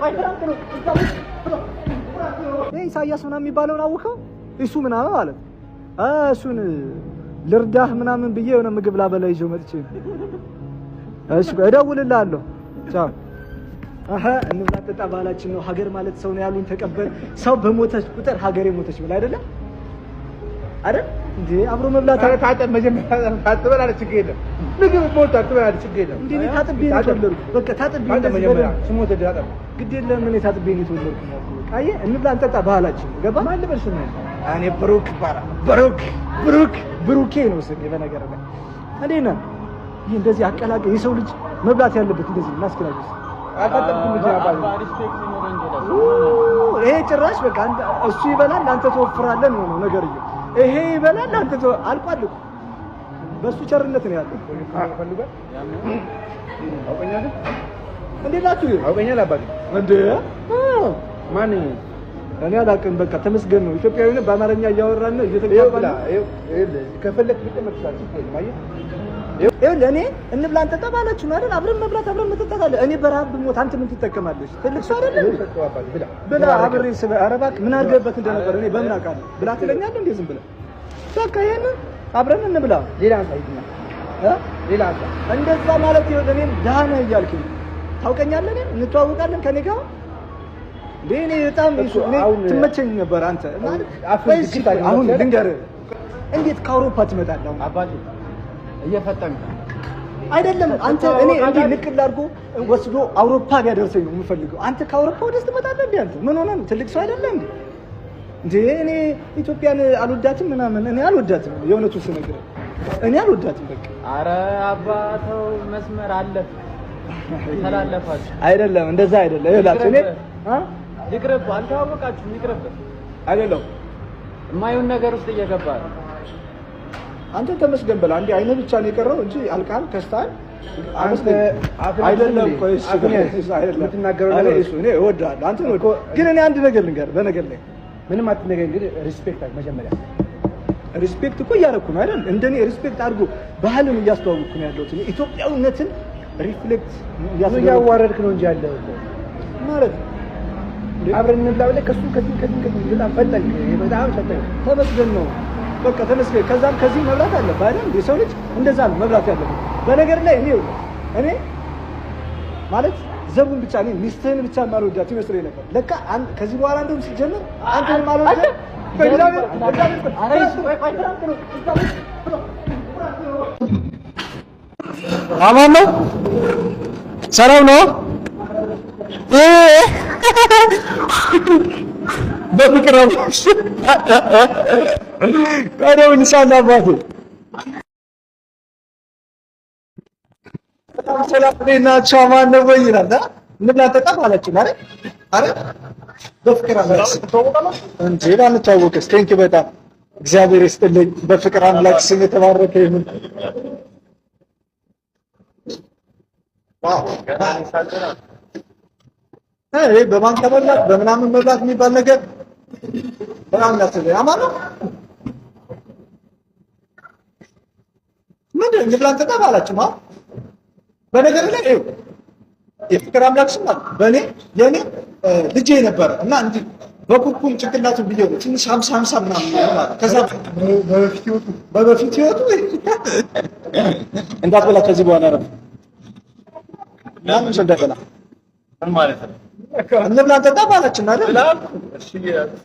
ቆይ፣ ይሄ ኢሳያስ ምናምን የሚባለውን አወቀው፣ እሱ ምናምን ማለት እሱን ልርዳህ ምናምን ብዬ የሆነ ምግብ ላበላ ይዤው መጥቼ ነው። እሺ ቆይ እደውልልሃለሁ። ቻው። አሀ፣ እንብላ እንጠጣ ባህላችን ነው። ሀገር ማለት ሰው ነው ያሉን ተቀበል። ሰው በሞተች ቁጥር ሀገሬ ሞተች ብላ አይደለም አይደል እንዴ? አብሮ መብላት። ታጠብ፣ መጀመሪያ ታጥበላለህ፣ ችግር የለም። ምግብ ሞልቷል፣ ትበላለህ፣ ችግር የለም። እንዴ፣ እኔ ታጥቤ ነው የተወለድኩት። በቃ ታጥቤ ታጠብ እንደዚህ መጀመሪያ በደንብ ስሞት ታጠብ። ግድ የለም፣ እኔ ታጥቤ ነው የተወለድኩት ያልኩህ። በቃ አየህ፣ እንብላ እንጠጣ ባህላችን ነው። ገባህ? ማን ልበል ስምህን? እኔ ብሩክ እባላለሁ። ብሩክ፣ ብሩክ፣ ብሩኬ ነው ስሜ። በነገር ላይ እንዴት ነህ? ይህ እንደዚህ አቀላቀ የሰው ልጅ መብላት ያለበት እንደዚህ ነው። እናስኪላችሁ። አልታጠብኩም እንጂ አባቴ። ይሄ ጭራሽ በቃ እሱ ይበላል አንተ ትወፍራለህ ነው ነው ነገርየው። ይሄ ይበላል አንተ አልቋል እኮ፣ በእሱ ቸርነት ነው ያለው። ፈልጓል። አውቀኛለህ? እንዴት ናችሁ? አውቀኛለህ አባቴ? እንዴ፣ ማን? እኔ አላውቅም። በቃ ተመስገን ነው። ኢትዮጵያዊ ነን፣ በአማርኛ እያወራን ነው፣ እየተግባባን ነው። ከፈለክ ልጨምር ትችላለህ። ችግር የለም። አየህ፣ ይኸውልህ፣ እኔ እንብላ እንጠጣ ባላችሁ ነው አይደል? አብረን መብላት አብረን መጠጣት አለ። እኔ በረሃብ ብሞት አንተ ምን ትጠቀማለሽ? ትልቅ ሰው አይደለም? ይኸው ሰጠው አባቴ፣ ብላ። ብላ አብሬ ስበ ኧረ እባክህ፣ ምን አድርገህበት እንደነበር እኔ በምን አውቃለሁ? ብላ ትለኛለህ እንዴ ዝም ብለህ? በቃ ይሄንን አብረን እንብላ። ሌላ አንሳ፣ ሂድና እ? ሌላ አንሳ። እንደዛ ማለት ይኸውልህ፣ እኔም ደህና ነህ እያልከኝ ታውቀኛለህ፣ እኔም እንተዋወቃለን ከኔ ጋር እንዴ። እኔ በጣም እኮ እኔ ትመቸኝ ነበር አንተ ማለት። አፍን ቆይ እስኪ ዝግት አድርገህ አሁን መሰለህ? ልንገርህ፣ እንዴት ከአውሮፓ ትመጣለህ አሁን? አባቴ፣ እየፈጠንክ አይደለም አንተ፣ እኔ እንዲህ ንቅል አድርጎ ወስዶ አውሮፓ ቢያደርሰኝ ነው የምፈልገው። አንተ ከአውሮፓ ወደዚህ ትመጣለህ እንዴ? አንተ ምን ሆነህ ነው? ትልቅ ሰው አይደለ እንዴ? እንዴ፣ እኔ ኢትዮጵያን አልወዳትም ምናምን፣ እኔ አልወዳትም። የእውነቱን ስነግርህ እኔ አልወዳትም። በቃ። አረ አባተው፣ መስመር አለፍ ተላለፋችሁ። አይደለም፣ እንደዛ አይደለም። ይኸውላችሁ እኔ አ ይቅርብ፣ አልተዋወቃችሁም። ይቅርብ። አይደለም። የማይሆን ነገር ውስጥ እየገባ ነው። አንተ ተመስገን በላ። አንዴ አይንህ ብቻ ነው የቀረው እንጂ አልቃል ከስታል። አንተ አፍን አይደለም፣ ያዝ። ቆይ እሱ አፍን ያዝ። አይደለም። የምትናገረው እኔ ነገር እሱ እኔ እወድሃለሁ፣ አንተን እወድሃለሁ። ግን እኔ አንድ ነገር ልንገርህ፣ በነገር ላይ ምንም አትነግረኝ፣ ግን respect አድርግ መጀመሪያ። Respect እኮ እያደረኩ ነው አይደል? እንደኔ respect አድርጎ ባህልን እያስተዋወቅኩ ነው ያለሁት። እኔ ኢትዮጵያዊነትን reflect ብዙ እያዋረድክ ነው እንጂ ያለው እኮ። ማለት አብረን እንብላ ብለህ ከእሱም ከዚህም ከዚህም ከዚህም በጣም ፈጠንክ፣ በጣም ፈጠንክ። ተመስገን ነው በቃ ተመስገን። ከዛም ከዚህ መብላት አለብህ አይደል? የሰው ልጅ እንደዛ ነው መብላት ያለበት። በነገር ላይ እኔ እኔ ማለት ዘቡን ብቻ እኔ ሚስትህን ብቻ ማልወዳት ይመስለኝ ነበር። ለካ ከዚህ በኋላ እንደውም ሲጀምር አንተንም አልወዳት። በእግዚአብሔር፣ በእግዚአብሔር። አማን ነው፣ ሰላም ነው። በፍቅር ቀደው አባቴ፣ በጣም ሰላም፣ እንዴት ናችሁ? አማን ነው ወይ ይላል። እንብላ እንጠጣ ማለች ማለት አረ በፍቅር አምላክ እንዴ ባንተዋወቅስ? Thank you፣ በጣም እግዚአብሔር ይስጥልኝ። በፍቅር አምላክ ስም የተባረከ ይሁን። Wow፣ ይሄ በማንኪያ መብላት በምናምን መብላት የሚባል ነገር በጣም ያስፈልጋል። አማን ነው። ምንድን ነው እንብላ እንጠጣ ባላችሁ ማ በነገር ላይ ይኸው የፍቅር አምላክ ስም አለ። በእኔ የኔ ልጄ ነበረ እና እንዲህ በኩርኩም ጭንቅላቱን ብዬ ነው ትንሽ 50 50 ምናምን ነው ማለት። ከዛ በበፊት ህይወቱ እንዳትበላ፣ ከዚህ በኋላ ረፍ ማንም ሰው እንዳትበላ። ምን ማለት ነው? እንብላ እንጠጣ ባላችን አይደል? ብላ እሺ፣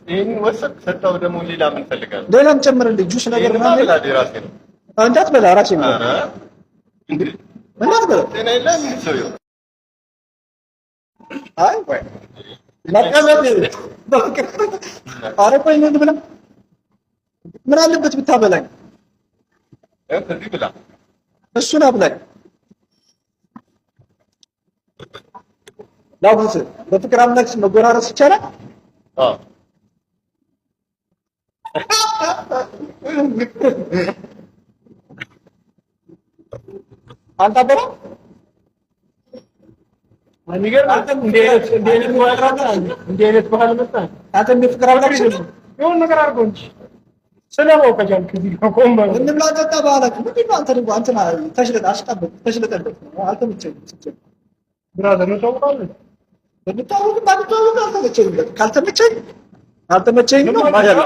ይሄን ወሰድክ ሰጠው። ደግሞ ሌላ ምን ፈልጋለሁ? ሌላም ጨምርልኝ ጁስ ነገር ይሄንማ ምናምን። ብላ፣ የራሴ ነው። እንዳትበላ፣ ራሴ ነው። ኧረ እንዴ፣ እንዳትበላ። ጤና የለም እንዴ ሰውየው? አይ ወይ መቀመጥ በፍቅር። ኧረ ቆይ ምን ብላ፣ ምን አለበት ብታበላኝ? ይኸው ከዚህ ብላ። እሱን አብላኝ። ላጉርስ፣ በፍቅር አምላክ ስም መጎራረስ ይቻላል? አዎ። አንተ አበላ። እንዲህ አይነት ባህል መጣ። አንተ እንደ ፍቅር አምላክ ስም የሆነ ነገር አድርገው እንጂ ስለማው ከቻልክ እዚህ ጋር ቆም በለው። እንብላ እንጠጣ ባህላችሁ ምንድን ነው? አንተ ደግሞ አንተና ተሽለጥ አሽቃበጥ ተሽለጠበት ነው። አልተመቸኝም ስትል Brother ነው ታውቃለህ። ብንተዋወቅም ባንተዋወቅም አልተመቸኝም። በቃ ካልተመቸኝ አልተመቸኝ ነው ማለት ነው።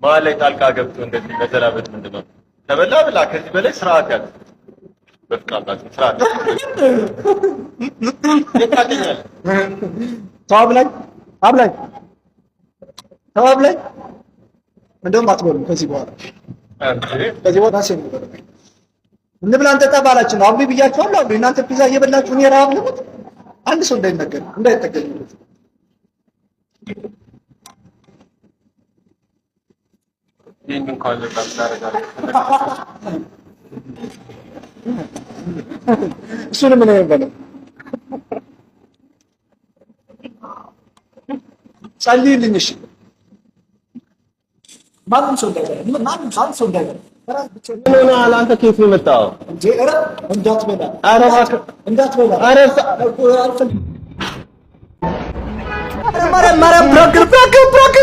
መሀል ላይ ጣልቃ ገብቶ እንደዚህ መዘላበጥ ምንድን ነው? ተበላ ብላ፣ ከዚህ በላይ ስርዓት ያዝ። በፍቅር አምላክ ስርዓት የት ታገኛለህ? ተው አብላኝ፣ አብላኝ፣ ተው አብላኝ። እንደውም አትበሉም ከዚህ በኋላ፣ ከዚህ በኋላ ራሴ ነው የምበላው። እንብላ እንጠጣ ባላችን ነው። አብሉ ብያችኋለሁ። አብሉ። እናንተ ፒዛ እየበላችሁ እኔ ረሀብ ልሙት። አንድ ሰው እንዳይናገር እንዳይጠገኝበት። ይህን እንኳን በጣም ታደርጋለህ። እሱንም እኔ የምበላው። ጸልይልኝ። እሺ፣ ማንም ሰው እንዳይበላ፣ ማንም ሰው፣ አንድ ሰው እንዳይበላ። እራት ብቻ። ምን ሆነሃል አንተ? ከየት ነው የመጣኸው? እንዴ፣ ኧረ እንዳትበላ። ኧረ እባክህ። እንዳትበላ። ኧረ አልፈልግም። ማርያም ማርያም፣ prank prank prank።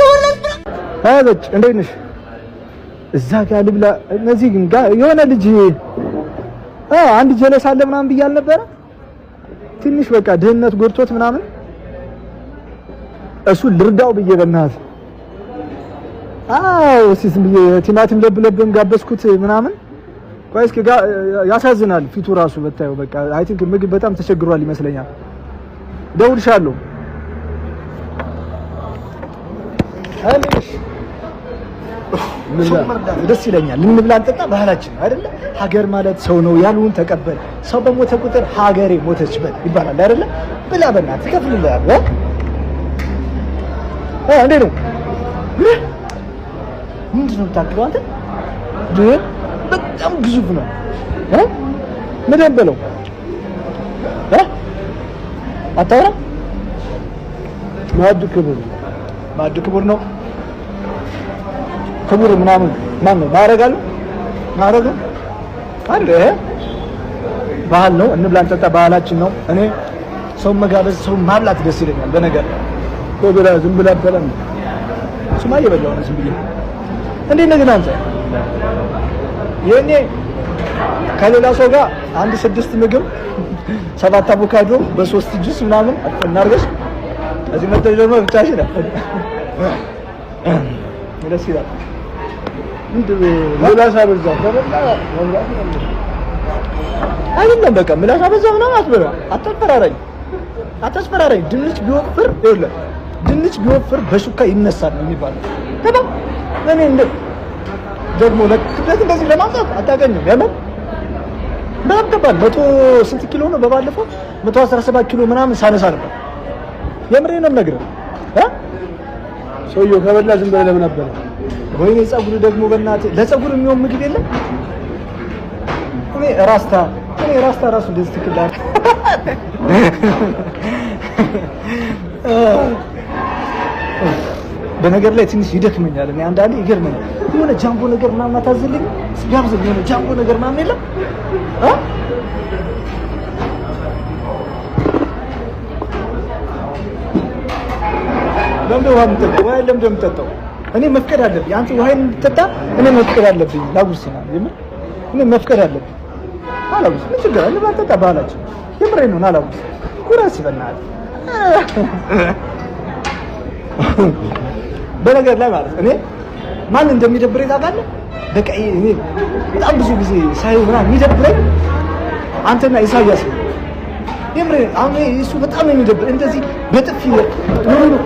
አበጭ እንዴት ነሽ? እዛ ጋር ልብላ። እነዚህ ግን ጋር የሆነ ልጅ አንድ ጀለስ አለ ምናምን ብዬ አልነበረ? ትንሽ በቃ ድህነት ጎድቶት ምናምን እሱ ልርዳው ብዬ በእናትህ፣ አዎ፣ እስኪ ዝም ብዬ ቲማቲም ለብ ለብም ጋበዝኩት ምናምን። ቆይ እስኪ ያሳዝናል ፊቱ ራሱ ብታየው። በቃ I think ምግብ በጣም ተቸግሯል ይመስለኛል። ደውልሻለሁ። እንዴት ደስ ይለኛል። እንብላ እንጠጣ ባህላችን ነው አይደለ? ሀገር ማለት ሰው ነው ያሉን ተቀበል። ሰው በሞተ ቁጥር ሀገሬ ሞተች በል ይባላል አይደለ? ብላ በእናትህ፣ ትከፍልልሃል። እ እንዴት ነው? ምንድን ነው የምታክለው አንተ? በጣም ግዙፍ ነው። እ ምንድን በለው እ አታወራም? ማዕዱ ክቡር ነው። ማዕዱ ክቡር ነው። ክቡር ምናምን ማን ነው? ማዕረግ አለው? ማዕረግ አይደል? ይሄ ባህል ነው። እንብላ እንጠጣ ባህላችን ነው። እኔ ሰው መጋበዝ ሰው ማብላት ደስ ይለኛል። በነገር እኮ ብላ፣ ዝም ብላ አትበላም። እሱማ እየበላሁ ነው ዝም ብዬ። እንዴት ነህ ግን አንተ? የኔ ከሌላ ሰው ጋር አንድ ስድስት ምግብ፣ ሰባት አቮካዶ በሶስት ጁስ ምናምን እናርገሽ፣ እዚህ መጥተሽ ደግሞ ብቻሽን ደስ ይላል። ምንድን ምላስ አበዛ፣ ከበላ መብላት ነው። አይደለም፣ በቃ ምላስ አበዛ ምናምን አትበላ። አታስፈራራኝ፣ አታስፈራራኝ። ድንች ቢወፍር፣ ይኸውልህ፣ ድንች ቢወፍር በሹካ ይነሳል ነው የሚባለው። ገባ? እኔ እንደ ደግሞ ለክብደት እንደዚህ ለማንሳት አታገኝም። የምር በጣም ከባድ። መቶ ስንት ኪሎ ነው? በባለፈው 117 ኪሎ ምናምን ሳነሳ ነበር። የምሬን ነው የምነግርህ እ ሰውየው ከበላ ዝም ብለህ ለምን አበላ? ወይኔ ፀጉር ደግሞ በእናትህ፣ ለፀጉር የሚሆን ምግብ የለም። እኔ ራስታ ራሱ እንደዚህ ትክል አለ። በነገር ላይ ትንሽ ይደክመኛል። እኔ አንዳንዴ ይገርመኛል። የሆነ ጃምቦ ነገር ምናምን አታዝልኝ? ጋብዘኝ። የሆነ ጃምቦ ነገር ምናምን የለም እ ለምንድን ውሃ የምጠጣው? ውሃ ለምንድን ነው የምጠጣው? እኔ መፍቀድ አለብኝ። አንተ ውሃ እንድጠጣ እኔ መፍቀድ አለብኝ። ላጉርስ ነው የምር፣ እኔ መፍቀድ አለብኝ። አላጉርስ ምን ችግር አለ? ባልጠጣ ባህላችን። የምሬን ነው። አላጉርስ፣ ጉረስ በእናትህ። በነገር ላይ ማለት እኔ ማን እንደሚደብረኝ ታውቃለህ? በቃ እኔ በጣም ብዙ ጊዜ ሳየው ምናምን የሚደብረኝ አንተና ኢሳያስ ነው። የምሬን፣ አሁን እሱ በጣም ነው የሚደብር። እንደዚህ በጥፊ no no